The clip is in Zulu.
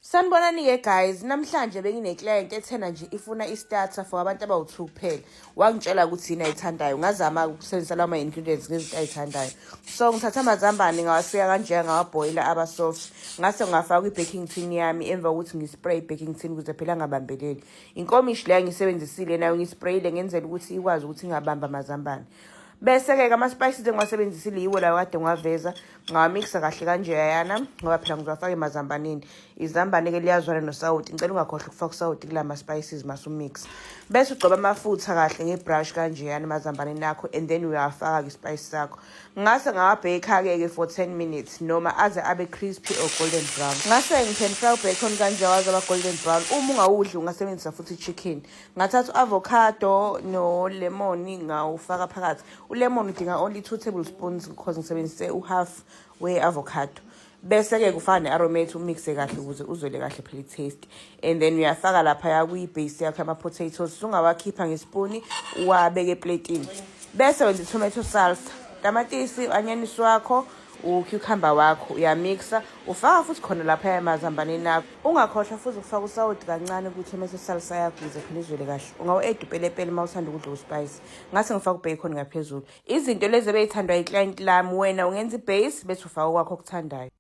Sanibonani-ke guys, namhlanje bengine-client ethena nje ifuna i-starter for abantu abawu-two kuphela. Wangitshela ukuthi yini ayithandayo, ngazama ukusebenzisa lawo ma-ingredients ngezinto ayithandayo. So ngithatha amazambane ngawasika kanjeya, ngawabhoyila aba-soft, ngase ngawafaka kwi-baking tin yami emva kokuthi ngi-spray i-baking tin ukuze phela angabambeleli. Inkomishi leyo ngiyisebenzisile nayo ngisprayile ngenzela ukuthi ikwazi ukuthi ingabambi amazambane. Bese-ke ama-spices engiwasebenzisile yiwo lawo kade ngiwaveza, ngawamixa kahle kanjeyana ngoba phela ngizowafaka emazambaneni. Izambane-ke liyazwana nosawoti, ngicela ungakhohlwa ukufaka usawoti kula ma-spices masumixa. Bese ugcoba amafutha kahle nge-brush kanjeyana emazambaneni akho and then uyawafaka-ke i-spice sakho. Ngase ngawabheka-ke for 10 minutes noma aze abe crispy or golden brown. Ngase ngi-pan fry bacon kanje waze aba golden brown. Uma ungawudli ungasebenzisa futhi chicken. Ngathatha u-avocado no-lemon ngawufaka phakathi. U-lemon udinga only 2 tablespoons because ngisebenzise u-half we-avocado. Bese-ke kufaka ne-aromat, umixe kahle ukuze uzwele kahle phela i-taste, and then uyafaka laphaya kwi-base yakho ama-potatoes. Usungawakhipha ngesipuni uwabeke epletini, bese wenza i-tomato salsa: tamatisi, anyanisi wakho, u-cucumber wakho, uyamixa, ufaka futhi khona laphaya emazambaneni akho. Ungakhohlwa futhi ukufaka usawoti kancane kwi-tomato salsa yakho ukuze phela izwele kahle. Ungawu-add upelepele uma uthanda ukudla u-spice. Ngase ngifaka u-bacon ngaphezulu. Izinto lezi ebeyithandwa i-client lami, wena ungenza i-base bese ufaka okwakho okuthandayo.